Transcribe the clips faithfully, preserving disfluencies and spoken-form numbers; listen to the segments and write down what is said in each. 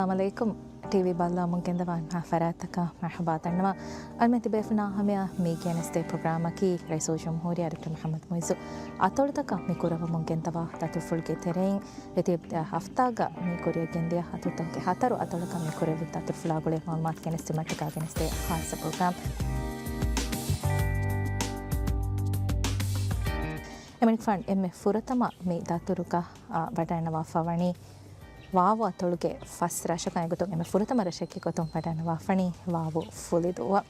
އައްސަލާމު ޢަލައިކުމް. ޓީވީ ބައްލަވަމުން ގެންދަވާ ހަ ފަރާތްތަކަށް މަރުޙަބާ ދަންނަވަން. އަޅުމެން ތިބޭފުޅުންނާ ހަމަޔަށް މި ގެނެސްދޭ ޕްރޮގްރާމަކީ ރައީސުލްޖުމްހޫރިއްޔާ ޑޮކްޓަރ މުޙައްމަދު މުޢިއްޒު އަތޮޅުތަކަށް މި ކުރައްވަމުން ގެންދަވާ ދަތުރުފުޅުގެ ތެރެއިން ދެތި ހަފްތާގަ މި ކުރިއަށް ގެންދިޔަ އަތޮޅުތަކުގެ ހަތަރު އަތޮޅަކަށް މި ކުރެއްވި ދަތުރުފުޅާ ގުޅޭ މަޢުލޫމާތު ގެނެސްދިނުމަށްޓަކާ ގެނެސްދޭ ޚާއްޞަ ޕްރޮގްރާމް. އެމަނިކުފާނު އެންމެ ފުރަތަމަ މި ދަތުރުގަ، އާ، ވަޑައިންނަވާފަ ވަނީ ވާވު އަތޮޅުގެ ފަސް ރަށަކަށް. އެގޮތުން އެންމެ ފުރަތަމަ ރަށެއްގެ ގޮތުން ވަޑައިންނަވާފަނީ ވާވު ފުލިދޫއަށް.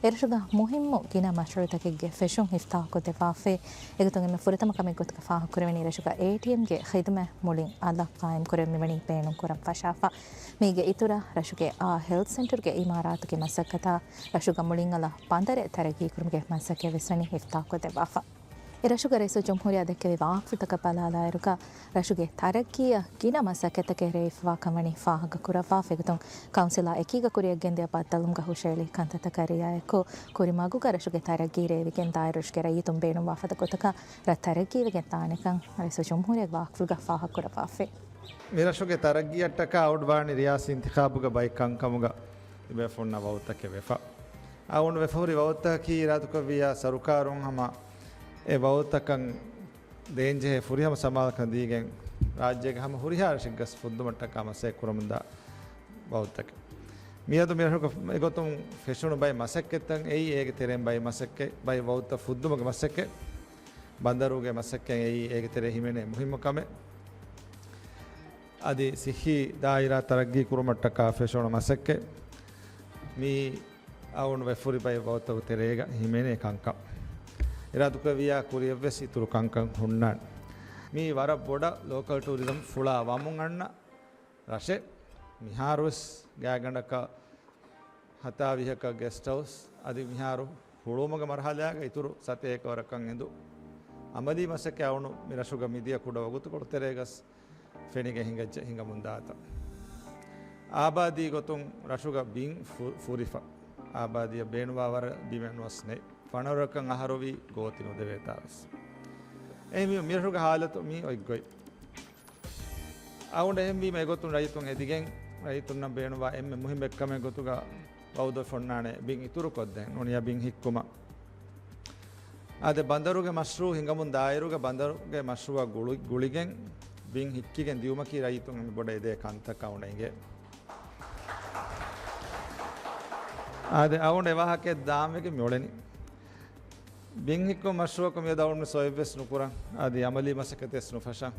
އެރަށުގަ މުހިއްމު ގިނަ މަޝްރޫޢުތަކެއްގެ ފެށުން އިފްތާޙުކޮށްދެއްވާފައި. އެގޮތުން އެންމެ ފުރަތަމަ ކަމެއް ގޮތުގަ ފާހަގަކުރެވެނީ ރަށުގަ އޭޓީއެމްގެ ޚިދުމަތް މުޅިން އަލަށް ޤާއިމްކުރެވެން މިވަނީ ބޭނުންކުރަން ފަށާފަ. މީގެ އިތުރަށް ރަށުގެ އާ ހެލްތް ސެންޓަރުގެ އިމާރާތުގެ މަސައްކަތާ ރަށުގަ މުޅިން އަލަށް ބަނދަރެއް ތަރައްޤީކުރުމުގެ މަސައްކަތް ވެސް ވަނީ އިފްތާޙުކޮށްދެއްވާފަ. އެ ރަށުގަ ރައީސުލްޖުމްހޫރިއްޔާ ދެއްކެވި ވާހަކަފުޅުތަކަށް ބަލާލާއިރުގަ، ރަށުގެ ތަރައްޤީއަށް ގިނަ މަސައްކަތްތަކެއް ރޭވިފަވާ ކަންވަނީ ފާހަގަކުރައްވާފަ. އެގޮތުން ކައުންސިލާ އެކީގަ ކުރިއަށްގެންދިޔަ ބައްދަލުވުމުގަ ހުށައެޅި ކަންތައްތަކާ ރިއާޔަތްކޮށް، ކުރިމަގުގަ ރަށުގެ ތަރައްޤީ ރޭވިގެން ދާއިރު ރަށުގެ ރައްޔިތުން ބޭނުންވާ ފަދަ ގޮތަކަށް ރަށް ތަރައްޤީވެގެން ދާނެކަން ރައީސުލްޖުމްހޫރިއްޔާގެ ވާހަކަފުޅުގަ ފާހަގަކުރައްވާފައި. މި ރަށުގެ ތަރައްޤީއަށްޓަކާ އަޅުގަނޑު ވާނީ ރިޔާސީ އިންތިޚާބުގަ ބައެއް ކަންކަމުގަ ތިބޭފުޅުންނަށް ވައުދުތަކެއް ވެފަ. އަޅުގަނޑު ވެފަހުރި ވައުދުތަކަކީ އިރާދަކުރެއްވިއްޔާ ސަރުކާރުން ހަމަ އެ ވައުދުތަކަށް ދޭންޖެހޭ ފުރިހަމަ ސަމާލުކަން ދީގެން ރާއްޖޭގެ ހަމަ ހުރިހާ ރަށެއްގަސް ފުއްދުމަށްޓަކާ މަސައްކަތް ކުރަމުންދާ ވައުދުތަކެއް. މިއަދު މިރަށުގަ އެގޮތުން ފެށުނު ބައެއް މަސައްކަތްތައް އެއީ އޭގެ ތެރެއިން ބައެއް މަސައްކަތް، ބައެއް ވައުދުތައް ފުއްދުމުގެ މަސައްކަތް، ބަނދަރުގެ މަސައްކަތް އެއީ އޭގެ ތެރޭ ހިމެނޭ މުހިއްމު ކަމެއް. އަދި ސިއްހީ ދާއިރާ ތަރައްގީ ކުރުމަށްޓަކާ ފެށުނު މަސައްކަތް މީ އަޅުގަނޑު ވެފަހުރި ބައެއް ވައުދުތަކުގެ ތެރޭގަ ހިމެނޭ ކަންކަން. އިރާދަކުރެއްވިއްޔާ ކުރިއަށްވެސް އިތުރު ކަންކަން ހުންނާނެ. މީ ވަރަށް ބޮޑަށް ލޯކަލް ޓޫރިޒަމް ފުޅާ ވަމުން އަންނަ ރަށެއް. މިހާރުވެސް ގާތްގަނޑަކަށް ހަތާވީހަކަށް ގެސްޓް ހައުސް އަދި މިހާރު ހުޅުވުމުގެ މަރުހަލާގަ އިތުރު ސަތޭކަ ވަރަކަށް އެނދު އަމަލީ މަސައްކަތް އަޅުގަނޑު މި ރަށުގަ މިދިޔަ ކުޑަ ވަގުތުކޮޅު ތެރޭގަސް ފެނިގެން ހިނގައްޖެ، ހިނގަމުންދާތަ. އާބާދީ ގޮތުން ރަށުގަ ބިން ފު-، ފުރިފަ. އާބާދީއަށް ބޭނުންވާ ވަރަށް ބިމެއް ނުވަސް ނެތް. ފަނަރަކަށް އަހަރުވީ ގޯތި ނުދެވޭތާވެސް. އެހެންވީމަ މިރަށުގެ ހާލަތު މީ އޮތްގޮތް. އަޅުގަނޑު އެހެންވީމަ އެގޮތުން ރައްޔިތުން އެދިގެން ރައްޔިތުންނަށް ބޭނުންވާ އެންމެ މުހިއްމު އެއްކަމެއް ގޮތުގަ ވައުދު އޮންނާނެ ބިން އިތުރުކޮށްދޭން ނޫނީ ބިން ހިއްކުމަށް. އާދެ، ބަނދަރުގެ މަޝްރޫޢު ހިނގަމުން ދާއިރުގަ ބަނދަރުގެ މަޝްރޫޢަށް ގުޅި-، ގުޅިގެން ބިން ހިއްކިގެން ދިޔުމަކީ ރައްޔިތުން އެންމެ ބޮޑަށް އެދޭ ކަންތައް އަޅުގަނޑަށް އިނގޭ. އާދެ، އަޅުގަނޑު އެ ވާހަކައެއް ދާން ވެގެން މިއުޅެނީ. ބިން ހިއްކުމަށް މަޝްރޫޢަކު މިއަދު އަޅުގަނޑު ސޮއެއްވެސް ނުކުރަން. އަދި އަމަލީ މަސައްކަތެއް ވެސް ނުފަށަން.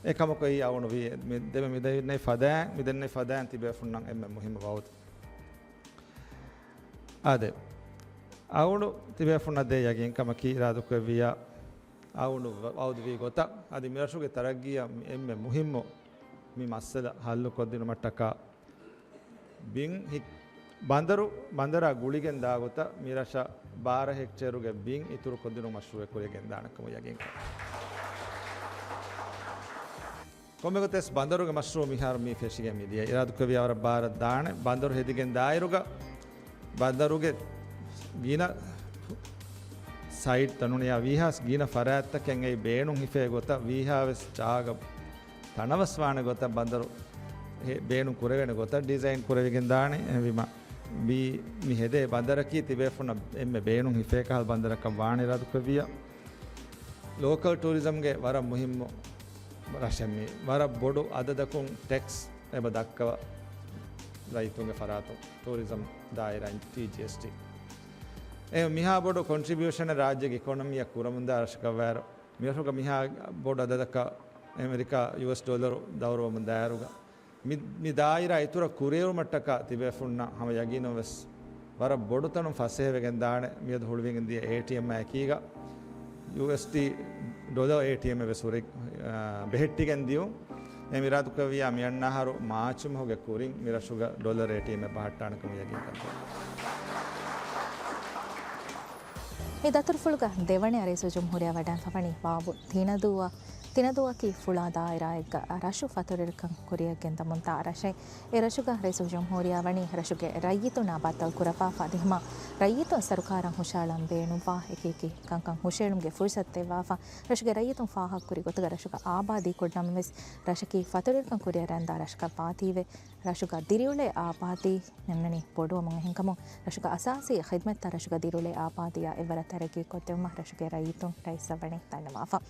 އެކަމަކު އެއީ އަޅުގަނޑު ވީ މި-، ދެމެ މިދެންނެވި ފަދައިން، މިދެންނެވި ފަދައިން ތިބޭފުންނަށް އެންމެ މުހިއްމު ވައުދު. އާދެ، އަޅުގަނޑު ތިބޭފުންނަށް ދޭ ޔަގީންކަމަކީ އިރާދަކުރެއްވިއްޔާ އަޅުގަނޑު ވަ-، ވައުދުވީ ގޮތަށް، އަދި މިރަށުގެ ތަރައްގީއަށް އެންމެ މުހިއްމު މި މައްސަލަ ހައްލުކޮށްދިނުމަށްޓަކާ ބިން ހި-، ބަނދަރު، ބަނދަރާ ގުޅިގެން ދާގޮތަށް މިރަށަށް ބާރަ ހެކްޓޭރުގެ ބިން އިތުރުކޮށްދިނުމަށް މަޝްރޫޢެއް ކުރިއަށް ގެންދާނެކަމުގެ ޔަގީންކަން. ކޮންމެގޮތެސް ބަނދަރުގެ މަޝްރޫޢު މިހާރު މި ފެށިގެން މިދިޔަ އިރާދަކުރެއްވިއްޔާ ވަރަށް ބާރަށް ދާނެ. ބަނދަރު ހެދިގެން ދާއިރުގަ ބަނދަރުގެ ގިނަ ސައިޓްތައް ނޫނީ ވީހާވެސް ގިނަ ފަރާތްތަކެއް އެއީ ބޭނުން ހިފޭ ގޮތަށް ވީހާވެސް ޖާގަ ތަނަވަސްވާނެ ގޮތަށް ބަނދަރު ހެ-، ބޭނުން ކުރެވޭނެ ގޮތަށް ޑިޒައިން ކުރެވިގެން ދާނެ. އެހެންވީމަ މި، މި ހެދޭ ބަނދަރަކީ ތިބޭފުންނަށް އެންމެ ބޭނުން ހިފޭ ކަހަލަ ބަނދަރަކަށް ވާނެ އިރާދަކުރެއްވިއްޔާ. ލޯކަލް ޓޫރިޒަމްގެ ވަރަށް މުހިއްމު ރަށެއް މީ. ވަރަށް ބޮޑު އަދަދަކުން ޓެކްސް އެބަ ދައްކަވާ ރައްޔިތުންގެ ފަރާތުން ޓޫރިޒަމް ދާއިރާއިން ޓީޖީއެސްޓީ. އެ މިހާ ބޮޑު ކޮންޓްރިބިއުޝަނެއް ރާއްޖޭގެ އިކޮނޮމީއަށް ކުރަމުންދާ ރަށަކަށް ވާއިރު، މިރަށުގަ މިހާ ބޮޑު އަދަދަކަށް އެމެރިކާ ޔޫއެސް ޑޮލަރު ދައުރުވަމުން ދާއިރުގަ، މި، މި ދާއިރާ އިތުރަށް ކުރިއެރުމަށްޓަކާ ތިބޭފުންނަށް ހަމަ ޔަގީނުން ވެސް ވަރަށް ބޮޑު ތަނުން ފަސޭހަވެގެން ދާނެ. މިއަދު ހުޅުވިގެން ދިޔަ އޭޓީއެމްއާ އެކީގަ ޔޫއެސްޑީ ޑޮލަރ އޭޓީއެމް ވެސް ހުރި، އާ، ބެހެއްޓިގެން ދިޔުން. އެ އިރާދަކުރެއްވިއްޔާ މިއަންނަ އަހަރު މާޗު މަހުގެ ކުރިން މިރަށުގަ ޑޮލަރ އޭޓީއެމް އެއް ބަހައްޓާނެ ކަމަށް ޔަގީންކަން. މި ދަތުރުފުޅުގަ ދެވަނަ ރައީސުލްޖުމްހޫރިއްޔާ ވަޑައިން ފަވަނީ ވާވު ތިނަދޫއަށް. ތިނަދޫއަކީ ފުޅާ ދާއިރާއެއްގަ ރަށު ފަތުރުވެރިކަން ކުރިއަށް ގެންދަމުންދާ ރަށެއް. އެ ރަށުގަ ރައީސުލްޖުމްހޫރިއްޔާ ވަނީ ރަށުގެ ރައްޔިތުންނާ ބައްދަލު ކުރައްވާފަ އަދި ހަމަ ރައްޔިތުން ސަރުކާރަށް ހުށަހަޅަން ބޭނުންވާ އެކި އެކި ކަންކަން ހުށައެޅުމުގެ ފުރުސަތު ދެއްވާފަ. ރަށުގެ ރައްޔިތުން ފާހަގަކުރި ގޮތުގަ ރަށުގަ އާބާދީ ކުރިނަމަވެސް ރަށަކީ ފަތުރުވެރިކަން ކުރިއަށް ރަންދާ ރަށަކަށް ވާތީވެ، ރަށުގަ ދިރިއުޅޭ އާބާދީ ނިމުނީ ބޮޑުވަމުން. އެހެންކަމުން ރަށުގަ އަސާސީ ޚިދުމަތްތައް ރަށުގަ ދިރިއުޅޭ އާބާދީއާ އެއްވަރަށް ތަރައްގީ ކޮށްދެވުމަށް ރަށުގެ ރައްޔިތުން ރައީސަށް ވަނީ ދަންނަވާފަ.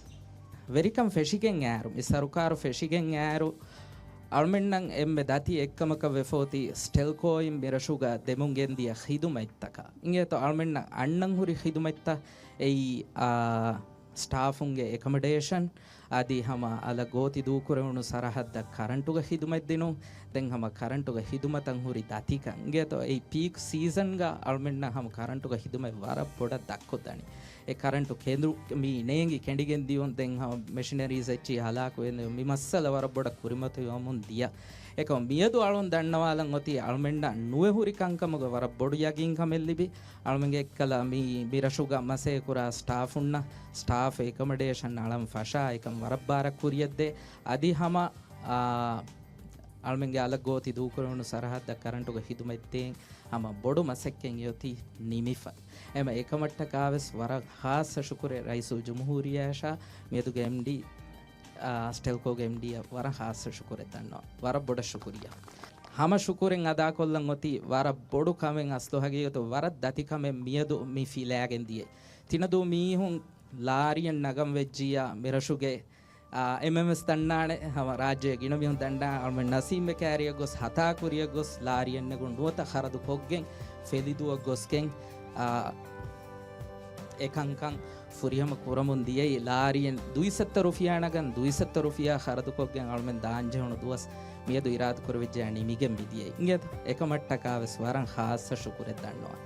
ވެރިކަން ފެށިގެން އައިރު، މި ސަރުކާރު ފެށިގެން އައިރު، އަޅުމެންނަށް އެންމެ ދަތި އެއްކަމަކަށް ވެފަ އޮތީ ސްޓެލްކޯއިން މި ރަށުގަ ދެމުން ގެންދިޔަ ޚިދުމަތްތަކަށް. އިނގޭތޯ އަޅުމެންނަށް އަންނަން ހުރި ޚިދުމަތްތައް އެއީ، އާ، ސްޓާފުންގެ އެކަމަޑޭޝަން، އަދި ހަމަ އަލަށް ގޯތި ދޫކުރެވުނު ސަރަހައްދަށް ކަރަންޓުގެ ޚިދުމަތް ދިނުން. ދެން ހަމަ ކަރަންޓުގެ ޚިދުމަތަށް ހުރި ދަތިކަން. އިނގޭތޯ އެއީ ޕީކް ސީޒަންގަ އަޅުމެންނަށް ހަމަ ކަރަންޓުގެ ޚިދުމަތް ވަރަށް ބޮޑަށް ދަށްކޮށްދާނީ. އެ ކަރަންޓު ކެނދު މި ނޭނގި ކެނޑިގެން ދިޔުން. ދެން ހަމަ މެޝިނަރީސް އެއްޗިހި ހަލާކުވެގެން ދިޔުން. މި މައްސަލަ ވަރަށް ބޮޑަށް ކުރިމަތިވަމުން ދިޔަ. އެކަމަ މިއަދު އަޅުން ދަންނަވާލަން އޮތީ އަޅުމެންނަށް ނުވެ ހުރި ކަންކަމުގެ ވަރަށް ބޮޑު ޔަގީންކަމެއް ލިބި. އަޅުމެންގެ އެއްކަލަ މި، މި ރަށުގަ މަސައްކަތް ކުރާ ސްޓާފުންނަށް ސްޓާފް އެކަމަޑޭޝަން އަޅަން ފަށާ އެކަން ވަރަށް ބާރަށް ކުރިއަށްދޭ. އަދި ހަމަ، އާ، އަޅުމެންގެ އަލަށް ގޯތި ދޫކުރެވުނު ސަރަހައްދަށް ކަރަންޓުގެ ޚިދުމަތް ދޭން ހަމަ ބޮޑު މަސައްކަތް އޮތީ ނިމިފަ. އެމަ އެކަމަށްޓަކާވެސް ވަރަށް ޚާއްޞަ ޝުކުރެއް ރައީސުލްޖުމްހޫރިއްޔާއަށާ މިއަދުގެ އެމްޑީ، އާ، ސްޓެލްކޯގެ އެމްޑީއަށް ވަރަށް ޚާއްޞަ ޝުކުރެއް ދަންނަވަން. ވަރަށް ބޮޑަށް ޝުކުރިއްޔާ. ހަމަ ޝުކުރެއް އަދާކޮށްލަން އޮތީ ވަރަށް ބޮޑު ކަމެއް، އަސްލު ހަގީގަތު ވަރަށް ދަތި ކަމެއް މިއަދު މި ފިލާގެން ދިޔައީ. ތިނަދޫ މީހުން ލާރިއެއް ނަގަން ވެއްޖިއްޔާ މި ރަށުގެ، އާ، އެމްއެމްއެސް ދަންނާނެ، ހަމަ ރާއްޖޭގެ ގިނަ މީހުން ދަންނާ އަޅުމެން ނަސީމް ބޭކާރީއަށް ގޮސް ހަތާ ކުރިއަށް ގޮސް ލާރިއެއް ނެގުން ނުވަތަ ޚަރަދު ކޮށްގެން ފެލިދޫއަށް ގޮސްގެން، އާ، އެކަންކަން ފުރިހަމަ ކުރަމުން ދިޔައީ. ލާރިއެއް ދުއިސައްތަ ރުފިޔާ ނަގަން ދުއިސައްތަ ރުފިޔާ ޚަރަދުކޮށްގެން އަޅުމެން ދާންޖެހުނު ދުވަސް މިއަދު އިރާދަކުރެވިއްޖެ ނިމިގެން މިދިޔައީ. އިނގޭތަ؟ އެކަމަށްޓަކާވެސް ވަރަށް ޚާއްޞަ ޝުކުރެއް ދަންނަވަން.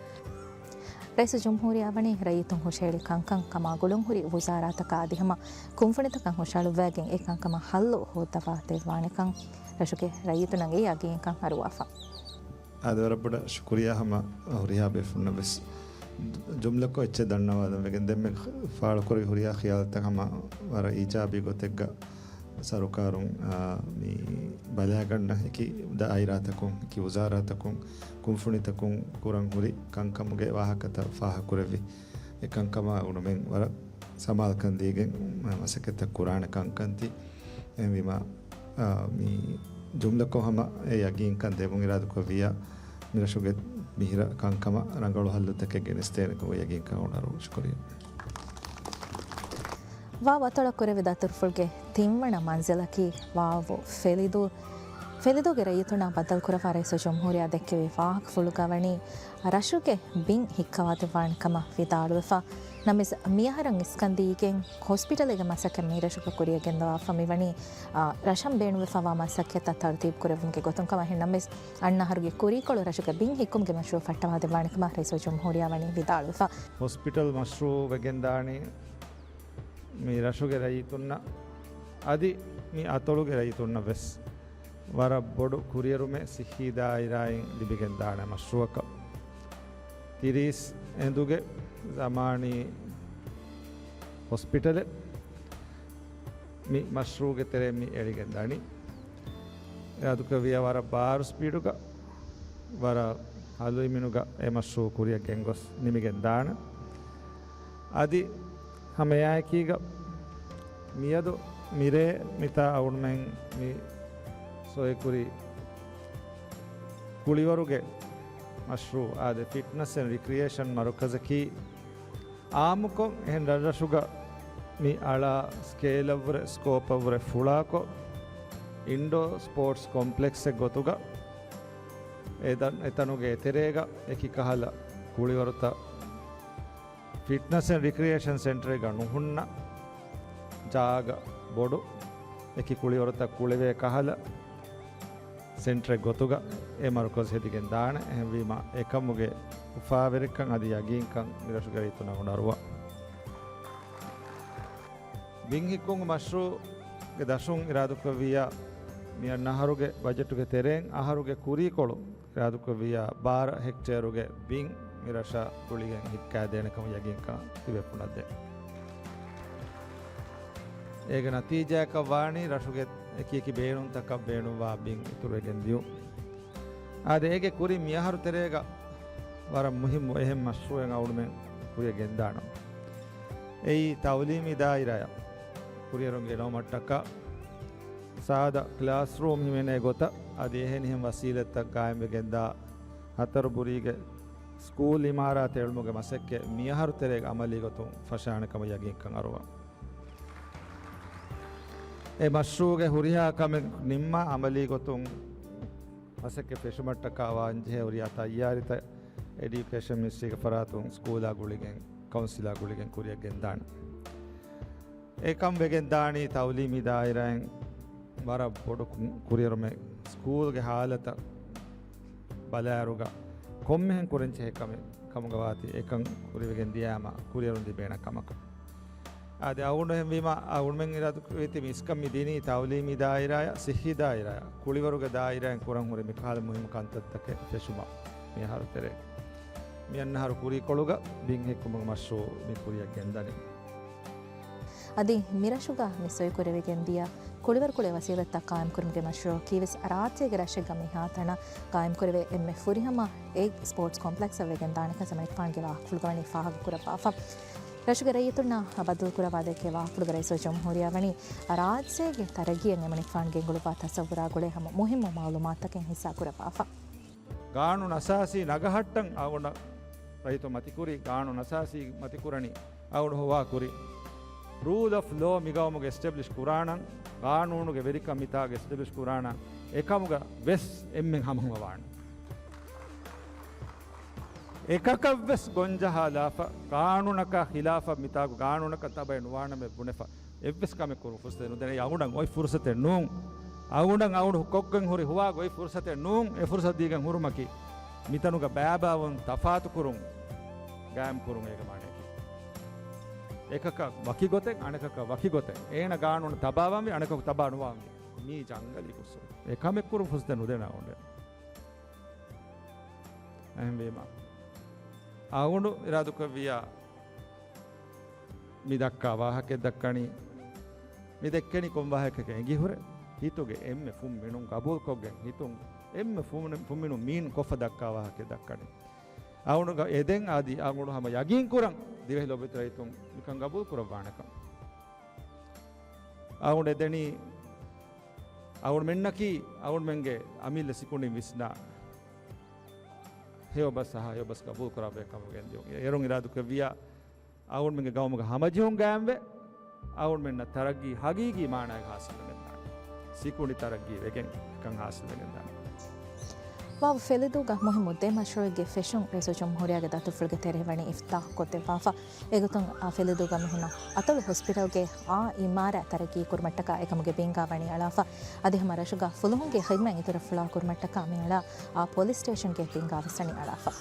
ރައީސުލްޖުމްހޫރިއްޔާ ވަނީ ރައްޔިތުން ހުށަހެޅި ކަންކަން ކަމާ ގުޅުންހުރި ވުޒާރާތަކާ އަދި ހަމަ ކުންފުނިތަކަށް ހުށަހަޅުއްވައިގެން އެ ކަންކަމަށް ހައްލު ހޯއްދަވާ ދެއްވާނެކަން ރަށުގެ ރައްޔިތުންނަށް އެ ޔަގީންކަން އަރުވާފަ. އާދެ، ވަރަށް ބޮޑަށް ޝުކުރިއްޔާ ހަމަ ހުރިހާ ބޭފުޅުންނަށް ވެސް. ޖުމްލަކޮށް އެއްޗެއް ދަންނަވާލަން ވެގެން ދެންމެ ފާޅުކުރި ހުރިހާ ޚިޔާލުތައް ހަމަ ވަރަށް އީޖާބީ ގޮތެއްގަ ސަރުކާރުން، އާ، މި ބަލާގަންނަ އެކި ދާއިރާތަކުން، އެކި ވުޒާރާތަކުން، ކުންފުނިތަކުން ކުރަން ހުރި ކަންކަމުގެ ވާހަކަތައް ފާހަގަކުރެއްވި. އެ ކަންކަމާ އުޅުމެއް ވަރަށް ސަމާލުކަން ދީގެން މަސައްކަތްތައް ކުރާނެ ކަންކަންތި. އެހެންވީމަ، އާ، މި ޖުމްލަކޮށް ހަމަ އެ ޔަގީންކަން ދެމުން އިރާދަކުރެއްވިއްޔާ، މިރަށުގެ މިހިރަ ކަންކަމަށް ރަނގަޅު ހައްލުތަކެއް ގެނެސްދޭނެކަމަށް ޔަގީންކަން އުނަރު. ޝުކުރިއްޔާ. ވާ ވަތޮޅަށް ކުރެވި ދަތުރުފުޅުގެ ތިންވަނަ މަންޒިލަކީ ވާވު ފެލިދޫ، ފެލިދޫގެ ރައްޔިތުންނާ ބައްދަލުކުރައްވާ ރައީސުލްޖުމްހޫރިއްޔާ ދެއްކެވި ވާހަކަފުޅުގަ ވަނީ ރަށުގެ ބިން ހިއްކަވާދެއްވާނެ ކަމަށް ވިދާޅުވެފަ. ނަމަވެސް މިއަހަރަށް އިސްކަންދީގެން ހޮސްޕިޓަލެއްގެ މަސައްކަތް މި ރަށުގަ ކުރިއަށް ގެންދަވާފަ މިވަނީ، އާ، ރަށަށް ބޭނުންވެފަވާ މަސައްކަތްތައް ތަރުތީބު ކުރެއްވުމުގެ ގޮތުން ކަމަށް. އެހެންނަމަވެސް އަންނަ އަހަރުގެ ކުރީކޮޅު ރަށުގެ ބިން ހިއްކުމުގެ މަޝްރޫއަށް ފައްޓަވާދެއްވާނެ ކަމަށް ރައީސުލްޖުމްހޫރިއްޔާ ވަނީ ވިދާޅުވެފަ. ހޮސްޕިޓަލް މަޝްރޫއު ވެގެންދާނީ މި ރަށުގެ ރައްޔިތުންނަށް އަދި މި އަތޮޅުގެ ރައްޔިތުންނަށް ވެސް ވަރަށް ބޮޑު ކުރިއެރުމެއް ސިއްހީ ދާއިރާއިން ލިބިގެންދާނެ މަޝްރޫއަކަށް. ތިރީސް އެނދުގެ ޒަމާނީ ހޮސްޕިޓަލެއް މި މަޝްރޫއުގެ ތެރެއިން މި އެޅިގެން ދަނީ. އިރާދަކުރެއްވިއްޔާ ވަރަށް ބާރު ސްޕީޑުގަ، ވަރަށް ހަލުވި މިނުގަ އެ މަޝްރޫއު ކުރިއަށް ގެންގޮސް ނިމިގެން ދާނެ. އަދި ހަމައެއާއެކީގަ މިއަދު މިރޭ މިތާ އަޅުމެން މި ސޮއިކުރި ކުޅިވަރުގެ މަޝްރޫއު އާދެ، ފިޓްނަސް އެންޑް ރިކްރިއޭޝަން މަރުކަޒަކީ އާއްމުކޮށް އެހެން ރަށްރަށުގަ މި އަޅާ ސްކޭލަށްވުރެ ސްކޯޕަށްވުރެ ފުޅާކޮށް، އިންޑޯ ސްޕޯޓްސް ކޮމްޕްލެކްސެއް ގޮތުގަ އެ ދަން-، އެތަނުގެ އެތެރޭގަ އެކި ކަހަލަ ކުޅިވަރުތައް ފިޓްނަސް އެންޑް ރިކްރިއޭޝަން ސެންޓަރެއްގަ ނުހުންނަ ޖާގަ ބޮޑު، އެކި ކުޅިވަރުތައް ކުޅެވޭ ކަހަލަ ސެންޓަރެއް ގޮތުގަ އެ މަރުކަޒު ހެދިގެން ދާނެ. އެހެންވީމަ، އެކަމުގެ އުފާވެރިކަން އަދި ޔަގީންކަން މި ރަށުގެ ރައްޔިތުންނަށް އުނަރުވާ. ބިން ހިއްކުން މަޝްރޫއުގެ ދަށުން އިރާދަކުރެއްވިއްޔާ، މިއަންނަ އަހަރުގެ ބަޖެޓުގެ ތެރެއިން އަހަރުގެ ކުރީކޮޅު އިރާދަކުރެއްވިއްޔާ، ބާރަ ހެކްޓޭރުގެ ބިން މި ރަށަށް ގުޅިގެން ހިއްކާދޭނެ ކަމަށް ޔަގީންކަން ތިބޭފުޅުންނަށް ދޭން. އޭގެ ނަތީޖާއަކަށް ވާނީ ރަށުގެ އެކި އެކި ބޭނުންތަކަށް ބޭނުންވާ ބިން އިތުރުވެގެން ދިޔުން. އާދެ، އޭގެ ކުރިން މިއަހަރު ތެރޭގަ ވަރަށް މުހިއްމު އެހެން މަޝްރޫއެއް އަޅުމެން ކުރިއަށް ގެންދާނަން. އެއީ ތައުލީމީ ދާއިރާއަށް ކުރިއެރުން ގެނައުމަށްޓަކާ ސާދަ ކްލާސްރޫމް ހިމެނޭ ގޮތަށް އަދި އެހެނިހެން ވަސީލަތްތައް ގާއިމްވެގެންދާ ހަތަރުބުރީގެ ސްކޫލް އިމާރާތެއް އެޅުމުގެ މަސައްކަތް މިއަހަރު ތެރޭގަ އަމަލީ ގޮތުން ފަށާނެ ކަމަށް ޔަގީންކަން އަރުވާ. އެ މަޝްރޫއުގެ ހުރިހާ ކަމެއް ނިންމާ އަމަލީ ގޮތުން މަސައްކަތް ފެށުމަށްޓަކާ ވާންޖެހޭ ހުރިހާ ތައްޔާރިތައް އެޑިއުކޭޝަން މިނިސްޓްރީގެ ފަރާތުން ސްކޫލާ ގުޅިގެން، ކައުންސިލާ ގުޅިގެން ކުރިއަށް ގެންދާނެ. އެކަން ވެގެން ދާނީ ތައުލީމީ ދާއިރާއިން ވަރަށް ބޮޑު ކު-، ކުރިއެރުމެއް ސްކޫލްގެ ހާލަތަށް ބަލާއިރުގަ ކޮންމެހެން ކުރަންޖެހޭ ކަމެއް ކަމުގަ ވާތީ އެކަން ކުރިވެގެން ދިޔާމަ ކުރިއެރުން ލިބޭނެ ކަމަކަށް. އާދެ، އަޅުގަނޑު އެހެންވީމަ، އަޅުމެން އިރާދަކުރެއްވީތީ މި އިސްކަން މި ދިނީ ތައުލީމީ ދާއިރާއަށް، ސިއްހީ ދާއިރާއަށް، ކުޅިވަރުގެ ދާއިރާއިން ކުރަން ހުރި މިކަހަލަ މުހިއްމު ކަންތައްތަކެއް ފެށުމަށް މިއަހަރު ތެރޭ. މި އަންނަ އަހަރު ކުރީކޮޅުގަ ބިން ހެއްކުމުގެ މަޝްރޫއު މި ކުރިއަށް ގެންދަނީ. އަދި މިރަށުގަ މި ސޮއިކުރެވިގެން ދިޔަ ކުޅިވަރު ކުޅޭ ވަސީލަތްތައް ޤާއިމްކުރުމުގެ މަޝްރޫއު ކީވެސް ރާއްޖޭގެ ރަށެއްގަ މިހާތަނަށް ޤާއިމްކުރެވޭ އެންމެ ފުރިހަމަ އެއް ސްޕޯޓްސް ކޮމްޕްލެކްސްއަށް ވެގެން ދާނެކަން ޒަމަނިކްފާނުގެ ވާހަކަފުޅުގަ ވަނީ ފާހަގަކުރައްވާފަ. ރަށުގެ ރައްޔިތުންނާ ބައްދަލުކުރައްވާ ދެއްކޭ ވާހަކަފުޅުގަ ރައީސުލް ޖުމްހޫރިއްޔާ ވަނީ ރާއްޖޭގެ ތަރައްގީއަށް އެމަނިކުފާނު ގެންގުޅުއްވާ ތަސައްވުރާ ގުޅޭ ހަމަ މުހިއްމު މައުލޫމާތުތަކެއް ހިއްސާކުރައްވާފަ. ގާނޫނު އަސާސީ ނަގަހައްޓަން އަޅުގަނޑަށް ރައްޔިތުން މަތިކުރީ، ގާނޫނު އަސާސީ މަތިކުރަނީ އަޅުގަނޑު ހޮވާކުރި ރޫލް އޮފް ލޯ މިގައުމުގަ އެސްޓެބްލިޝް ކުރާނަން، ގާނޫނުގެ ވެރިކަން މިތާގަ އެސްޓެބްލިޝް ކުރާނަން، އެކަމުގަ ވެސް އެންމެން ހަމަހަމަވާނެ. އެކަކަށްވެސް ގޮންޖަހާލާފަ، ގާނޫނަކާ ޚިލާފަށް މިތާގު ގާނޫނަކަށް ތަބައެއް ނުވާނަމޭ ބުނެފަ، އެއްވެސް ކަމެއް ކުރުން ފުރުސަތެއް ނުދޭނެ. އަޅުގަނޑަށް އޮތް ފުރުސަތެއް ނޫން. އަޅުގަނޑަށް އަޅުގަނޑު ކޮށްގެން ހުރި ހުވާގަ އޮތް ފުރުސަތެއް ނޫން. އެ ފުރުސަތު ދީގެން ހުރުމަކީ، މިތަނުގަ ބައިބައިވުން ތަފާތުކުރުން ގާއިމްކުރުން އޭގެ މާނައަކީ. އެކަކަށް ވަކި ގޮތެއް، އަނެކަކަށް ވަކި ގޮތެއް. އޭނަ ގާނޫނު ތަބާވަންވީ، އަނެކަކު ތަބާ ނުވާންވީ. މީ ޖަންގަލީ ގޮސް. އެ ކަމެއް ކުރުން ފުރުސަތެއް ނުދޭނެ އަޅުގަނޑެއް. އެހެންވީމަ، އަޅުގަނޑު އިރާދަކުރެއްވިއްޔާ، މި ދައްކާ ވާހަކައެއް ދައްކަނީ، މި ދެއްކެނީ ކޮން ވާހަކައެއް އެނގިހުރެ، ހިތުގެ އެންމެ ފުންމިނުން ގަބޫލުކޮށްގެން، ހިތުން އެންމެ ފުން-، ފުންމިނުން މީން ކޮށްފަ ދައްކާ ވާހަކައެއް ދައްކަނީ. އަޅުގަނޑު އެދެން އަދި އަޅުގަނޑު ހަމަ ޔަގީން ކުރަން ދިވެހި ލޯބިވެތި ރައްޔިތުން މިކަން ގަބޫލު ކުރައްވާނެކަން. އަޅުގަނޑު އެދެނީ، އަޅުގަނޑުމެންނަކީ އަޅުގަނޑުމެންގެ އަމިއްލަ ސިކުނޑިން ވިސްނާ ހެޔޮބަސް އަހާ ހެޔޮބަސް ގަބޫލު ކުރާ ބައެއް ކަމަށް ގެންދިޔުން. އޭރުން އިރާދަކުރެއްވިއްޔާ، އަޅުގަނޑުމެންގެ ގައުމުގަ ހަމަޖެހުން ގާއިމްވެ، އަޅުގަނޑުމެންނަށް ތަރައްގީ ހަގީގީ މާނައިގަ ހާސިލްވެގެންދާނެ. ސިކުނޑި ތަރައްގީ ވެގެން އެކަން ހާސިލްވެގެންދާނެ. ވާވު ފެލިދޫގަ މުހިއްމު ދެ މަޝްރޫއެއްގެ ފެށުން ރައީސުލްޖުމްހޫރިއްޔާގެ ދަތުރުފުޅުގެ ތެރެއިން ވަނީ އިފްތާޙު ކޮށްދެއްވާފަ. އެގޮތުން އާ ފެލިދޫގަ މިހުންނަ އަތޮޅު ހޮސްޕިޓަލްގެ އާ އިމާރާތް ތަރައްގީ ކުރުމަށްޓަކާ އެކަމުގެ ބިންގާ ވަނީ އަޅާފަ. އަދި ހަމަ ރަށުގަ ފުލުހުންގެ ޚިދްމަތް އިތުރަށް ފުޅާ ކުރުމަށްޓަކާ މިއަޅާ އާ ޕޮލިސް ސްޓޭޝަންގެ ބިންގާ ވެސް ވަނީ އަޅާފަ.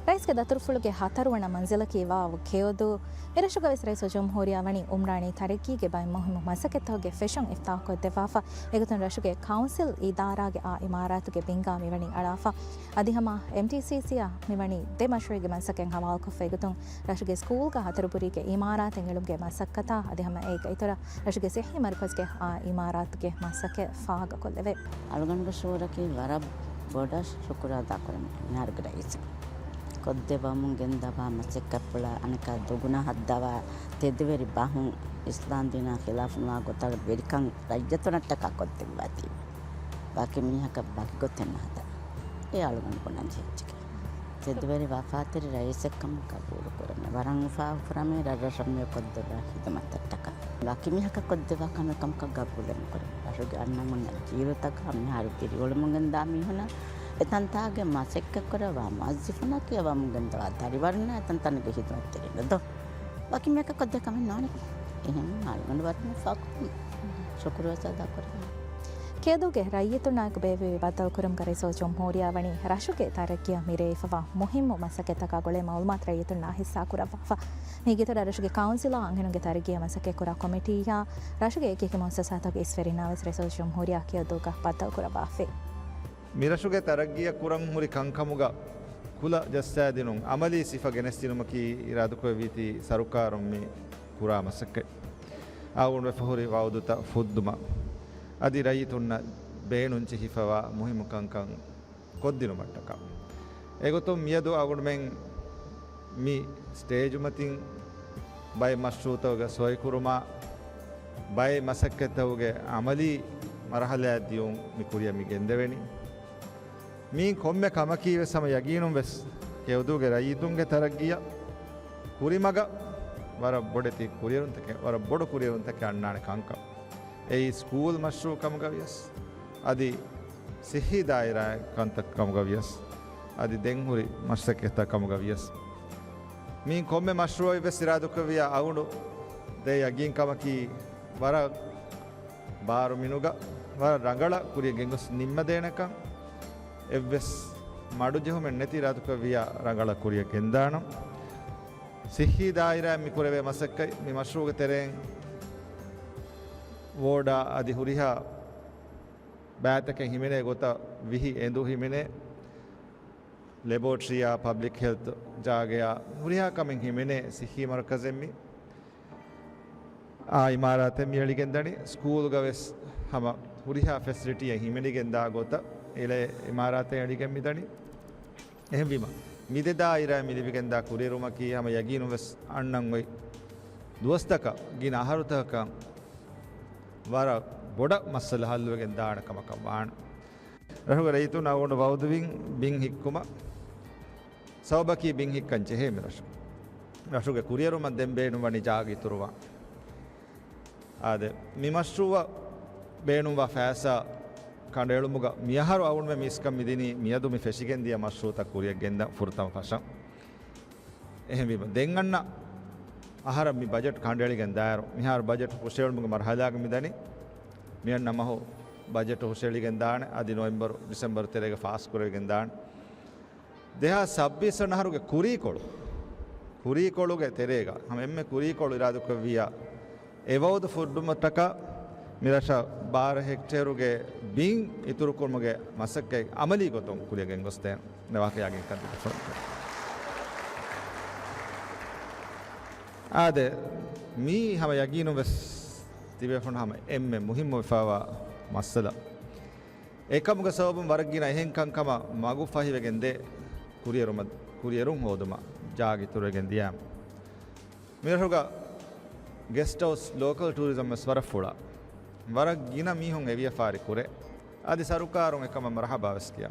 ރައީސްގެ ދަތުރުފުޅުގެ ހަތަރުވަނަ މަންޒިލަކީ ވާވު ކެޔޮދޫ. މިރަށުގަ ވެސް ރައީސުލްޖުމްހޫރިއްޔާ ވަނީ އުމްރާނީ ތަރައްގީގެ ބައެއް މުހިއްމު މަސައްކަތްތަކުގެ ފެށުން އިފްތާޙު ކޮށްދެއްވާފަ. އެގޮތުން ރަށުގެ ކައުންސިލް އިދާރާގެ އާ އިމާރާތުގެ ބިންގާ މިވަނީ އަޅާފަ. އަދި ހަމަ އެމްޓީސީސީއާ މިވަނީ ދެ މަޝްރޫއެއްގެ މަސައްކަތް ހަވާލުކޮށްފަ. އެގޮތުން ރަށުގެ ސްކޫލްގަ ހަތަރުބުރީގެ އިމާރާތެއް އެޅުމުގެ މަސައްކަތާ އަދި ހަމަ އޭގެ އިތުރަށް ރަށުގެ ސިއްހީ މަރުކަޒުގެ އާ އިމާރާތުގެ މަސައްކަތް ފާހަގަކޮށްލެވޭ. އަޅުގަނޑުގެ ޝުޢޫރަކީ ވަރަށް ބޮޑަށް ޝުކުރު އަދާކުރަން މިހާރުގެ ރައީސް ކޮށްދެއްވަމުން ގެންދަވާ މަސައްކަތްޕުޅަށް އަނެކާ ދުގުނަ ހައްދަވާ ތެދުވެރި ބަހުން އިސްލާމްދީނާ ޚިލާފުނުވާ ގޮތަށް ވެރިކަން ރައްޔިތުންނަށްޓަކާ ކޮށްދެއްވާތީ. ވަކި މީހަކަށް ވަކި ގޮތެއް ނުހަދާ. އެ އަޅުގަނޑު ބުނަން ޖެހިއްޖެ. ތެދުވެރި ވަފާތެރި ރައީސެއްކަމަށް ގަބޫލުކުރަމޭ. ވަރަށް އުފާކުރަމޭ ރަށްރަށަށް މި ކޮށްދެއްވާ ޚިދުމަތަށްޓަކާ. ވަކި މީހަކަށް ކޮށްދެއްވާ ކަމެއް ކަމަކަށް ގަބޫލެއް ނުކުރަން. ރަށުގެ އަންނަމުންނަށް ޖީލުތަކާ މިހާރު ދިރިއުޅެމުން ގެންދާ މީހުންނަށް، އެތަންތާގެ މަސައްކަތްކުރައްވާ މުވައްޒަފުންނަކީ އަވަމުން ގެންދަވާ ދަރިވަރުންނާ އެތަންތަނުގެ ޚިދުމަތްތެރިން ދޯ. ވަކި މީހަކަށް ކޮށްދޭ ކަމެއް ނޯނެ. އެހެން އަޅުގަނޑު ވަރަށް އުފާކުރަން. ޝުކުރުވެސް އަދާކުރަން. ކެޔޮދޫގެ ރައްޔިތުންނާއެކު ބޭއްވެވި ބައްދަލުކުރުމުގަ ރައީސުލްޖުމްހޫރިއްޔާ ވަނީ ރަށުގެ ތަރައްގީއަށް މިރޭ ހިފަވާ މުހިއްމު މަސައްކަތްތަކާ ގުޅޭ މައުލޫމާތު ރައްޔިތުންނާ ހިއްސާކުރައްވާފަ. މީގެ އިތުރަށް ރަށުގެ ކައުންސިލާ އަންހެނުންގެ ތަރައްގީއަށް މަސައްކަތްކުރާ ކޮމިޓީއާ ރަށުގެ އެކިއެކި މުއައްސަސާތަކުގެ އިސްވެރިންނާ ވެސް ރައީސުލްޖުމްހޫރިއްޔާ ކެޔޮދޫގަ ބައްދަލުކުރައްވާފައި. މިރަށުގެ ތަރައްގީއަށް ކުރަން ހުރި ކަންކަމުގަ ކުލަ ޖައްސާދިނުން، އަމަލީ ސިފަ ގެނެސްދިނުމަކީ އިރާދަކުރެއްވީތީ ސަރުކާރުން މި ކުރާ މަސައްކަތް. އަޅުގަނޑު ވެފަ ހުރި ވައުދުތައް ފުއްދުމަށް އަދި ރައްޔިތުންނަށް ބޭނުން ޖެހިފަވާ މުހިއްމު ކަންކަން ކޮށްދިނުމަށްޓަކާ. އެގޮތުން މިއަދު އަޅުގަނޑުމެން މި ސްޓޭޖު މަތިން ބައެއް މަޝްރޫޢުތަކުގެ ސޮއިކުރުމާ، ބައެއް މަސައްކަތްތަކުގެ ޢަމަލީ މަރުޙަލާއަށް ދިޔުން މި ކުރިޔަށް މި ގެންދެވެނީ. މީ ކޮންމެ ކަމަކީ ވެސް ހަމަ ޔަގީނުން ވެސް ކެޔޮދޫގެ ރައްޔިތުންގެ ތަރައްގީއަށް ކުރިމަގަށް ވަރަށް ބޮޑެތި ކުރިއެރުންތަކެއް، ވަރަށް ބޮޑު ކުރިއެރުންތަކެއް އަންނާނެ ކަންކަން. އެއީ ސްކޫލް މަޝްރޫޢު ކަމުގަ ވިޔަސް، އަދި ސިއްހީ ދާއިރާ ކަންތައް ކަމުގަ ވިޔަސް، އަދި ދެން ހުރި މަސައްކަތްތައް ކަމުގަ ވިޔަސް. މީ ކޮންމެ މަޝްރޫޢެއް ވެސް އިރާދަކުރެއްވިޔާ އަޅުގަނޑު ދޭ ޔަގީން ކަމަކީ ވަރަށް ބާރު މިނުގަ ވަރަށް ރަނގަޅަށް ކުރިޔަށް ގެންގޮސް ނިންމަދޭނެކަން. އެއްވެސް މަޑުޖެހުމެއް ނެތި އިރާދަކުރެއްވިޔާ ރަނގަޅަށް ކުރިޔަށް ގެންދާނަން. ސިއްހީ ދާއިރާއިން މި ކުރެވޭ މަސައްކަތް މި މަޝްރޫޢުގެ ތެރެއިން ވޯޑާ އަދި ހުރިހާ ބައިތަކެއް ހިމެނޭ ގޮތަށް ވިހި އެނދު ހިމެނޭ، ލެބޯޓްރީއާ ޕަބްލިކް ހެލްތު ޖާގަޔާ ހުރިހާ ކަމެއް ހިމެނޭ ސިއްހީ މަރުކަޒެއް މި އާ އިމާރާތެއް މިއެޅިގެން ދަނީ. ސްކޫލްގަ ވެސް ހަމަ ހުރިހާ ފެސިލިޓީއެއް ހިމެނިގެން ދާ ގޮތަށް އެ އިމާރާތެއް އެޅިގެން މިދަނީ. އެހެންވީމަ، މި ދެ ދާއިރާއިން މި ލިބިގެންދާ ކުރިއެރުމަކީ ހަމަ ޔަގީނުން ވެސް އަންނަން އޮތް ދުވަސްތަކަށް ގިނަ އަހަރުތަކަކަށް ވަރަށް ބޮޑަށް މައްސަލަ ހައްލުވެގެން ދާނެ ކަމަކަށް ވާނެ. ރަށުގެ ރައްޔިތުން އަޅުގަނޑު ވައުދުވިން ބިން ހިއްކުމަށް. ސަބަބަކީ ބިން ހިއްކަން ޖެހޭ މި ރަށު. ރަށުގެ ކުރިއެރުމަށް ދެން ބޭނުންވަނީ ޖާގަ އިތުރުވާން. އާދެ، މި މަޝްރޫޢަށް ބޭނުންވާ ފައިސާ ކަނޑައެޅުމުގަ މިއަހަރު އަޅުގަނޑުމެން މި އިސްކަން މިދިނީ މިއަދު މި ފެށިގެންދިޔަ މަޝްރޫޢުތައް ކުރިޔަށް ގެންދަން ފުރަތަމަ ފަށަން. އެހެންވީމަ، ދެން އަންނަ އަހަރަށް މި ބަޖެޓް ކަނޑައެޅިގެން ދާއިރު، މިހާރު ބަޖެޓް ހުށައެޅުމުގެ މަރުޙަލާގަ މިދަނީ. މިއަންނަ މަހު ބަޖެޓް ހުށައެޅިގެން ދާނެ، އަދި ނޮވެމްބަރު، ޑިސެމްބަރު ތެރޭގަ ފާސް ކުރެވިގެން ދާނެ. ދެހާސް ސައްބީސް ވަނަ އަހަރުގެ ކުރީކޮޅު، ކުރީކޮޅުގެ ތެރޭގަ ހަމަ އެންމެ ކުރީކޮޅު އިރާދަކުރެއްވިއްޔާ، އެ ވައުދު ފުއްދުމަށްޓަކާ މި ރަށަށް ބާރަ ހެކްޓޭރުގެ ބިން އިތުރުކުރުމުގެ މަސައްކަތް އަމަލީ ގޮތުން ކުރިޔަށް ގެންގޮސްދޭން ވާހަކަ ޔަގީންކަން ދެއްވިފަ. އާދެ، މީ ހަމަ ޔަގީނުން ވެސް ތިބޭފުޅުން ހަމަ އެންމެ މުހިއްމުވެފަވާ މައްސަލަ. އެކަމުގެ ސަބަބުން ވަރަށް ގިނަ އެހެން ކަންކަމަށް މަގު ފަހިވެގެން ދޭ ކުރިއެރުމަށް، ކުރިއެރުން ހޯދުމަށް ޖާގަ އިތުރުވެގެން ދިޔަ. މިރަށުގަ ގެސްޓް ހައުސް، ލޯކަލް ޓޫރިޒަމް ވެސް ވަރަށް ފުޅާ. ވަރަށް ގިނަ މީހުން އެ ވިޔަފާރި ކުރޭ. އަދި ސަރުކާރުން އެކަމަށް މަރުޙަބާ ވެސް ކިޔާ.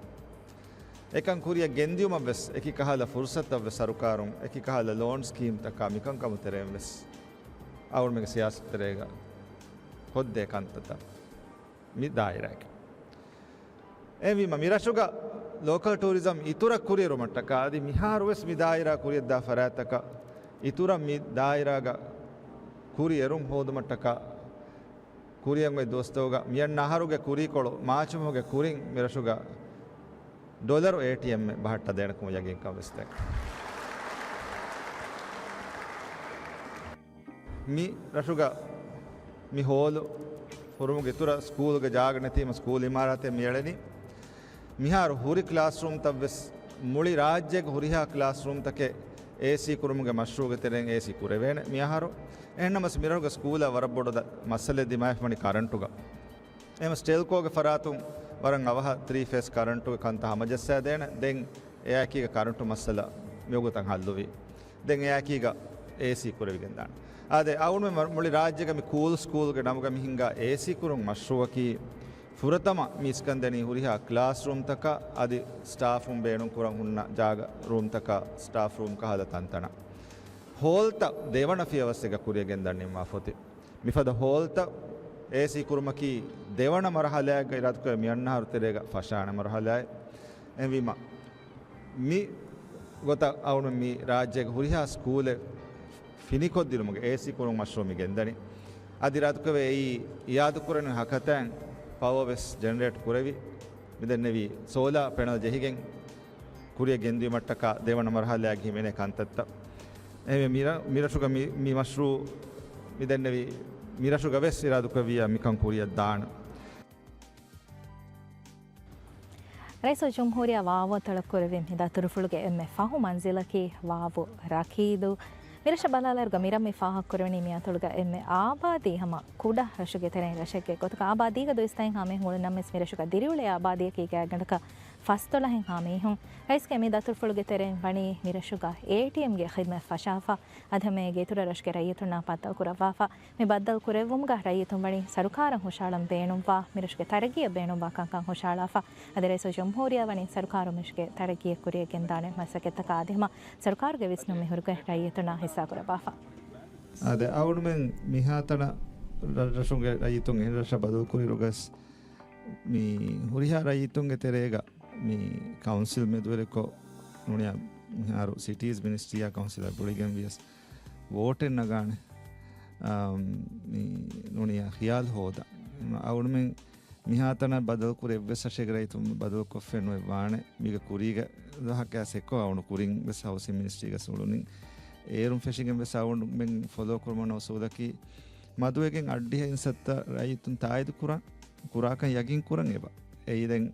އެކަން ކުރިޔަށް ގެންދިޔުމަށް ވެސް އެކި ކަހަލަ ފުރުސަތަށް ވެސް ސަރުކާރުން އެކި ކަހަލަ ލޯން ސްކީމްތަކާ މިކަންކަމު ތެރެއިން ވެސް އަޅުގަނޑުމެންގެ ސިޔާސަތުތެރޭގަ ކޮށްދޭ ކަންތައްތައް މި ދާއިރާގެ. އެހެންވީމަ، މިރަށުގަ ލޯކަލް ޓޫރިޒަމް އިތުރަށް ކުރިއެރުމަށްޓަކާ އަދި މިހާރު ވެސް މި ދާއިރާ ކުރިއަށްދާ ފަރާތްތަކަށް އިތުރަށް މި ދާއިރާގަ ކުރިއެރުން ހޯދުމަށްޓަކާ ކުރިއަށް އޮތް ދުވަސްތަކުގަ މިއަންނަ އަހަރުގެ ކުރީކޮޅު މާޗުމަހުގެ ކުރިން މިރަށުގަ ޑޮލަރު އޭޓީއެމްއެއް ބަހައްޓަދޭނެކަމަށް ޔަގީންކަން ވެސްދޭން. މި ރަށުގަ މި ހޯލު ހުރުމުގެ އިތުރަށް ސްކޫލުގެ ޖާގަ ނެތީމަ ސްކޫލް އިމާރާތެއް މިއެޅެނީ. މިހާރު ހުރި ކްލާސްރޫމްތައް ވެސް މުޅި ރާއްޖޭގެ ހުރިހާ ކްލާސްރޫމްތަކެއް އޭސީ ކުރުމުގެ މަޝްރޫޢުގެ ތެރެއިން އޭސީ ކުރެވޭނެ މިއަހަރު. އެހެންނަމަވެސް މިރަށުގެ ސްކޫލަށް ވަރަށް ބޮޑު ދަ-، މައްސަލައެއް ދިމާވެފަ ވަނީ ކަރަންޓުގަ. އެހެން ސްޓެލްކޯގެ ފަރާތުން ވަރަށް އަވަހަށް ތްރީ ފޭސް ކަރަންޓުގެ ކަންތައް ހަމަޖައްސާދޭނެ. ދެން އެއާއެކީގަ ކަރަންޓު މައްސަލަ މިވަގުތަށް ހައްލުވި. ދެން އެއާއެކީގަ އޭސީ ކުރެވިގެންދާނެ. އާދެ، އަޅުގަނޑުމެން މަ-، މުޅި ރާއްޖޭގަ މި ކޫލް ސްކޫލްގެ ނަމުގަ މި ހިންގާ އޭސީ ކުރުން މަޝްރޫޢަކީ ފުރަތަމަ މި އިސްކަންދެނީ ހުރިހާ ކްލާސްރޫމްތަކަށް އަދި ސްޓާފްރޫމް ބޭނުންކުރަން ހުންނަ ޖާގަ ރޫމްތަކަށް ސްޓާފްރޫމް ކަހަލަ ތަންތަނަށް. ހޯލްތައް ދެވަނަ ފިޔަވައްސެއްގަ ކުރިޔަށް ގެންދަން ނިންމާފަ އޮތީ. މިފަދަ ހޯލްތައް އޭސީ ކުރުމަކީ ދެވަނަ މަރުޙަލާއެއްގަ އިރާދަކުރެ މިއަންނަ އަހަރު ތެރޭގަ ފަށާނެ މަރުޙަލާއެއް. އެހެންވީމަ، މި ގޮތަށް އަޅުގަނޑު މި ރާއްޖޭގެ ހުރިހާ ސްކޫލެއް ފިނިކޮށްދިނުމުގެ އޭސީ ކުރުން މަޝްރޫޢު މި ގެންދަނީ. އަދި އިރާދަކުރެވޭ އެއީ އިއާދަކުރަނިވި ހަކަތައިން ޕަވަރ ވެސް ޖެނެރޭޓް ކުރެވި، މިދެންނެވީ ސޯލާ ޕެނަލް ޖެހިގެން ކުރިޔަށް ގެންދިއުމަށްޓަކާ ދެވަނަ މަރުޙަލާއަށް ހިމެނޭ ކަންތައްތައް. އެހެންވެ، މިރަ-، މިރަށުގަ މި، މި މަޝްރޫޢު މިދެންނެވީ، މިރަށުގަ ވެސް އިރާދަކުރެއްވިއްޔާ މިކަން ކުރިޔަށް ދާން. ރައީސުލްޖުމްހޫރިއްޔާ ވާވަށް ތަޅައްކުރެއްވި މި ދަތުރުފުޅުގެ އެންމެ ފަހު މަންޒިލަކީ ވާވު ރަކީދު. މިރަށަށް ބަލާލާއިރުގަ މިރަށް މި ފާހަގަކުރެވެނީ މި އަތޮޅުގަ އެންމެ އާބާދީ ހަމަ ކުޑަ ރަށެއްގެ ތެރެއިން ރަށެއްގެ ގޮތުގަ. އާބާދީގަ ދުއިސައްތައެއްހާ މީހުން އުޅުނަމަވެސް މިރަށުގަ ދިރިއުޅޭ އާބާދީއަކީ ގާތްގަނޑަކަށް ފަސްދޮޅަހެއްހާ މީހުން. ރައީސްގެ މި ދަތުރުފުޅުގެ ތެރެއިން ވަނީ މިރަށުގަ އޭޓީއެމްގެ ޚިދުމަތް ފަށާފަ، އަދި ހަމައޭގެ އިތުރަށް ރަށުގެ ރައްޔިތުންނާ ބައްދަލުކުރައްވާފަ. މި ބައްދަލު ކުރެއްވުމުގަ ރައްޔިތުން ވަނީ ސަރުކާރަށް ހުށަހަޅަން ބޭނުންވާ، މިރަށުގެ ތަރައްގީއަށް ބޭނުންވާ ކަންކަން ހުށަހަޅާފަ. އަދި ރައީސުލްޖުމްހޫރިއްޔާ ވަނީ ސަރުކާރު މިރަށުގެ ތަރައްގީއަށް ކުރިއަށް ގެންދާނެ މަސައްކަތްތަކާ އަދި ހަމަ ސަރުކާރުގެ ވިސްނުން މި ހުރިގޮތް ރައްޔިތުންނާ ހިއްސާކުރައްވާފަ. އާދެ، އަޅުމެން މިހާތަނަށް ރަށްރަށުގެ ރައްޔިތުން އެހެން ރަށަށް ބަދަލުކުރިއިރުގަސް މި ހުރިހާ ރައްޔިތުންގެ ތެރޭގަ މި ކައުންސިލް މެދުވެރިކޮށް ނޫނިޔާ މިހާރު ސިޓީޒް މިނިސްޓްރީއާ ކައުންސިލާ ގުޅިގެން ވިޔަސް ވޯޓެއް ނަގާނެ. އާ، މި ނޫނިޔާ ޚިޔާލު ހޯދަން. އަޅުމެން މިހާތަނަށް ބަދަލުކުރި އެއްވެސް ރަށެއްގެ ރައްޔިތުން ބަދަލުކޮށްފައެއް ނުވެވާނެ. މީގެ ކުރީގެ ދަހަކާސް އެއްކޮށް އަޅުގަނޑު ކުރިން ވެސް ހައުސިން މިނިސްޓްރީގަ އުޅުނީ. އޭރުން ފެށިގެން ވެސް އަޅުގަނޑުމެން ފޮލޯ ކުރުމަށް އުސޫލަކީ މަދުވެގެން އަށްޑިހަ އިންސައްތަ ރައްޔިތުން ތާއީދު ކުރާ، ކުރާކަން ޔަގީން ކުރަން އެބަ. އެއީ ދެން،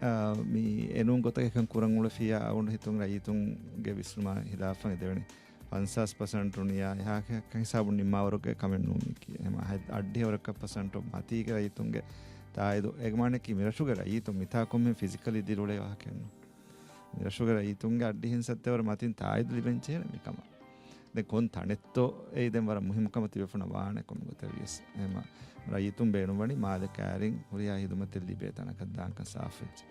އާ، މި އެނޫން ގޮތަކަށް އެކަން ކުރަން އުޅެފިއްޔާ އަޅުގަނޑު ހިތުން ރައްޔިތުންގެ ވިސްނުމާ ހިލާފަށް އެދެވެނީ. ފަންސާސް ޕަސެންޓު ނުވިޔާ އެހާ ކަން ހިސާބުން ނިންމާވަރުގެ ކަމެއް ނޫން މީކީ. އެހެން އަށް، އަށްޑިހަ ވަރަކަށް ޕަސެންޓު މަތީގެ ރައްޔިތުންގެ ތާއީދު. އޭގެ މާނައަކީ މިރަށުގެ ރައްޔިތުން މިތާ ކޮންމެ ފިޒިކަލީ ދިރިއުޅޭ ވާހަކައެއް ނޫން. މިރަށުގެ ރައްޔިތުންގެ އަށްޑިހަ އިންސައްތަ ވަރަށް މަތިން ތާއީދު ލިބެން ޖެހޭނެ މިކަމަށް. ދެން ކޮން ތަނެއްތޯ އެއީ ދެން ވަރަށް މުހިއްމު ކަމަށް ތިބޭފުޅުންނަށް ވާނެ ކޮންމެ ގޮތެއް ވިޔަސް. އެހެން ރައްޔިތުން ބޭނުންވަނީ މާލެ ކައިރިން ހުރިހާ ހިދުމަތެއް ލިބޭ ތަނަކަށް ދާންކަން ސާފުވެއްޖެ.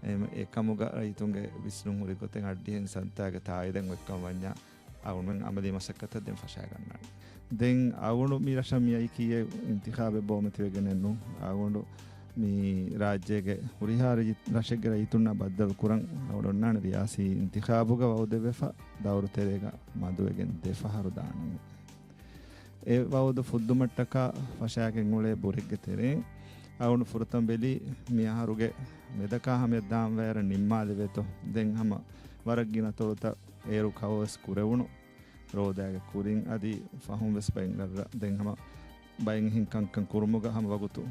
އެހެން އެކަމުގަ ރައްޔިތުންގެ ވިސްނުން ހުރި ގޮތެއް އަށްޑިހަ އިންސައްތާގެ ތާއީދެއް އޮތްކަން ވަންޏާ އަޅުގަނޑުމެން އަމަލީ މަސައްކަތަށް ދެން ފަށާގަންނާނެ. ދެން އަޅުގަނޑު މި ރަށަށް މިއައީކީ އިންތިޚާބެއް ބޯ މަތިވެގެނެއް ނޫން. އަޅުގަނޑު މި ރާއްޖޭގެ ހުރިހާ ރައްޔި-، ރަށެއްގެ ރައްޔިތުންނާ ބައްދަލު ކުރަން އަޅުގަނޑު އޮންނާނެ ރިޔާސީ އިންތިޚާބުގަ ވައުދެއްވެފަ ދައުރު ތެރޭގަ މަދުވެގެން ދެ ފަހަރު ދާނަމޭ. އެ ވައުދު ފުއްދުމަށްޓަކާ ފަށާގެން އުޅޭ ބުރެއްގެ ތެރެއިން އަޅުގަނޑު ފުރަތަމަ ބެލީ މި އަހަރުގެ މެދަކާ ހަމަޔަށް ދާން ވައިރަށް ނިންމާލެވޭތޯ. ދެން ހަމަ ވަރަށް ގިނަ އަތޮޅުތައް އޭރު ކަވަރ ވެސް ކުރެވުނު. ރޯދައިގެ ކުރިން އަދި ފަހުން ވެސް ބައެއް ރަށްރަށް ދެން ހަމަ ބައެއް އެހެން ކަންކަން ކުރުމުގަ ހަމަ ވަގުތު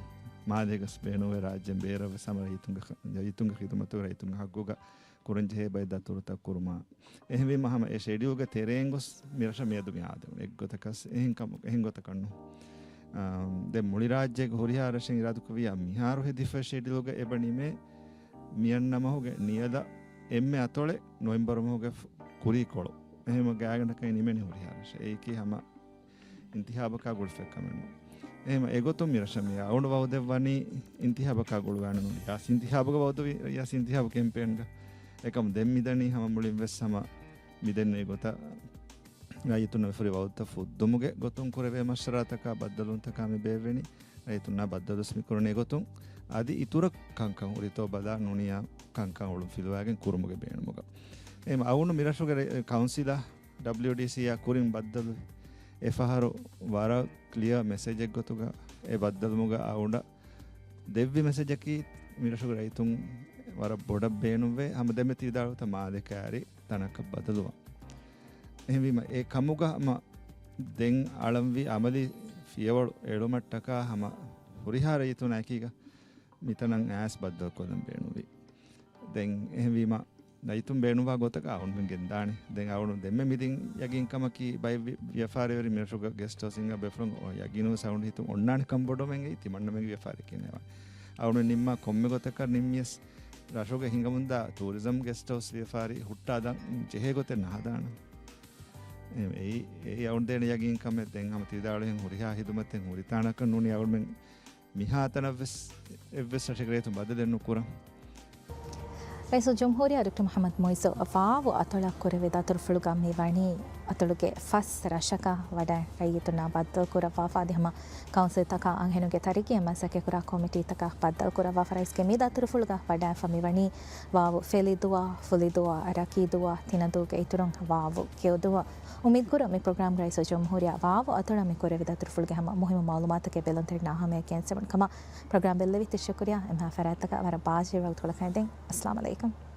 މާލޭގަސް ބޭނުންވޭ ރާއްޖޭން ބޭރަށް ވެސް ހަމަ ރައްޔިތުންގެ ޚި-، ރައްޔިތުންގެ ޚިދުމަތުގަ ރައްޔިތުންގެ ހައްގުގަ ކުރަންޖެހޭ ބައެއް ދަތުރުތައް ކުރުމާ. އެހެންވީމަ ހަމަ އެ ޝެޑިއުލްގެ ތެރެއިން ގޮސް މިރަށަށް މިއަދު މި އާދެވުނު އެއްގޮތަކަސް އެހެން ކަމު-، އެހެން ގޮތަކަށް ނޫން. އާ، ދެން މުޅި ރާއްޖޭގެ ހުރިހާ ރަށެއް އިރާދަކުރިޔާ މިހާރު ހެދިފަ ޝެޑިއުލްގަ އެބަ ނިމޭ މިއަންނަ މަހުގެ ނިޔަލަށް އެންމެ އަތޮޅެއް ނޮވެމްބަރު މަހުގެ ފު-، ކުރީކޮޅު. އެހެން ގާތްގަނޑަކަށް ނިމެނީ ހުރިހާ ރަށެއް. އެއީކީ ހަމަ އިންތިހާބަކާ ގުޅިފައި ކަމެއް ނޫން. އެހެން އެގޮތުން މި ރަށަށް މި އަޅުގަނޑު ވައުދެއްވަނީ އިންތިހާބަކާ ގުޅުވާނެ ނޫން. ރިޔާސީ އިންތިހާބުގަ ވައުދުވި ރިޔާސީ އިންތިހާބު ކެމްޕޭންގަ. އެކަމު ދެން މިދަނީ ހަމަ މުޅިން ވެސް ހަމަ މިދެންނެވި ގޮތަށް ރައްޔިތުންނަށް މި ފުރި ވައުދުތައް ފުއްދުމުގެ ގޮތުން ކުރެވޭ މަޝްވަރާތަކާ ބައްދަލުވުންތަކާ މި ބޭއްވެނީ. ރައްޔިތުންނާ ބައްދަލުވެސް މި ކުރަނީ އެގޮތުން. އަދި އިތުރަށް ކަންކަން ހުރިތޯ ބަލާ ނޫނިޔާ ކަންކަން ހުޅުން ފިލުވާގެން ކުރުމުގެ ބޭނުމުގަ. އެހެން އަޅުގަނޑު މި ރަށުގެ ރެ-، ކައުންސިލާ ޑަބްލިއުޑީސީއާ ކުރިން ބައްދަލު އެފަހަރު ވަރަށް ކްލިއަރ މެސެޖެއް ގޮތުގަ އެ ބައްދަލުވުމުގަ އަޅުގަނޑަށް ދެއްވި މެސެޖަކީ މި ރަށުގެ ރައްޔިތުން ވަރަށް ބޮޑަށް ބޭނުންވޭ ހަމަ ދެންމެ ތި ވިދާޅުވިތާ މާލެ ކައިރި ތަނަކަށް ބަދަލުވާން. އެހެންވީމަ އެ ކަމުގަ ހަމަ ދެން އަޅަންވީ އަމަލީ ފިޔަވަޅު އެޅުމަށްޓަކާ ހަމަ ހުރިހާ ރައްޔިތުންނާ އެކީގަ މިތަނަށް އައިސް ބައްދަލުކޮށްލަން ބޭނުންވީ. ދެން އެހެންވީމަ ރައްޔިތުން ބޭނުންވާ ގޮތަކަށް އަޅުގަނޑުމެން ގެންދާނެ. ދެން އަޅުގަނޑު ދެންމެ މިދިން ޔަގީންކަމަކީ ބައެއް ވި-، ވިޔަފާރިވެރި މިރަށުގަ ގެސްޓް ހައުސް ހިންގާ ބޭފުޅުން ޔަގީނުވެސް އަޅުގަނޑު ހިތުން އޮންނާނެ ކަން ބޮޑުމެން އެއީ ތިމަންނަމެންގެ ވިޔަފާރިއެކޭ ނޭވާ. އަޅުގަނޑު ނިންމާ ކޮންމެ ގޮތަކަށް ނިންމިޔަސް ރަށުގަ ހިނގަމުންދާ ޓޫރިޒަމް ގެސްޓް ހައުސް ވިޔަފާރި ހުއްޓާލަން ޖެހޭ ގޮތެއް ނަހަދާނަން. އެ-، އެއީ، އެއީ އަޅުގަނޑު ދޭނެ ޔަގީން ކަމެއް. ދެން ހަމަ ތި ވިދާޅުވިހެން ހުރިހާ ހިދުމަތެއް ހުރި ތާނަކަށް ނޫނީ އަޅުގަނޑުމެން މިހާތަނަށްވެސް އެއްވެސް ރަށެއްގެ ރައްޔިތުން ބަދަލެއް ނުކުރަން. ރައީސުލްޖުމްހޫރިއްޔާ ޑޮކްޓަރ މުޙައްމަދު މުޢިއްޒު ވާވު އަތޮޅަށް ކުރެއްވި ދަތުރުފުޅުގަ މި ވަނީ އަތޮޅުގެ ފަސް ރަށަކަށް ވަޑައި ރައްޔިތުންނާ ބައްދަލުކުރައްވާފަ އަދި ހަމަ ކައުންސިލްތަކާ އަންހެނުންގެ ތަރައްގީއަށް މަސައްކަތްކުރާ ކޮމިޓީތަކާ ބައްދަލުކުރައްވާފަ. ރައީސްގެ މި ދަތުރުފުޅުގަ ވަޑައިފަ މިވަނީ ވާވު ފެލިދުވާ، ފުލިދުވާ، ރަކީދުވާ، ތިނަދޫގެ އިތުރުން ވާވު ކެއުދުވާ. އުއްމީދުކުރަން މި ޕްރޮގްރާމް ރައީސުލްޖުމްހޫރިއްޔާ ވާވު އަތޮޅަށް މި ކުރެއްވި ދަތުރުފުޅުގެ ހަމަ މުހިއްމު މަޢުލޫމާތުގެ ބެލުންތެރިންނާ ހަމަޔަށް ގެންސެވުނު ކަމަށް ޕްރޮގްރާމް ބެއްލެވި. ތިއް ޝުކުރިއްޔާ. އެންމެހާ ފަރާތްތަކަށް ވަރަށް ބާޒީ ވަގުތުކޮޅަކަށް ދެން. އައްސަލާމް ޢަލައިކުމް.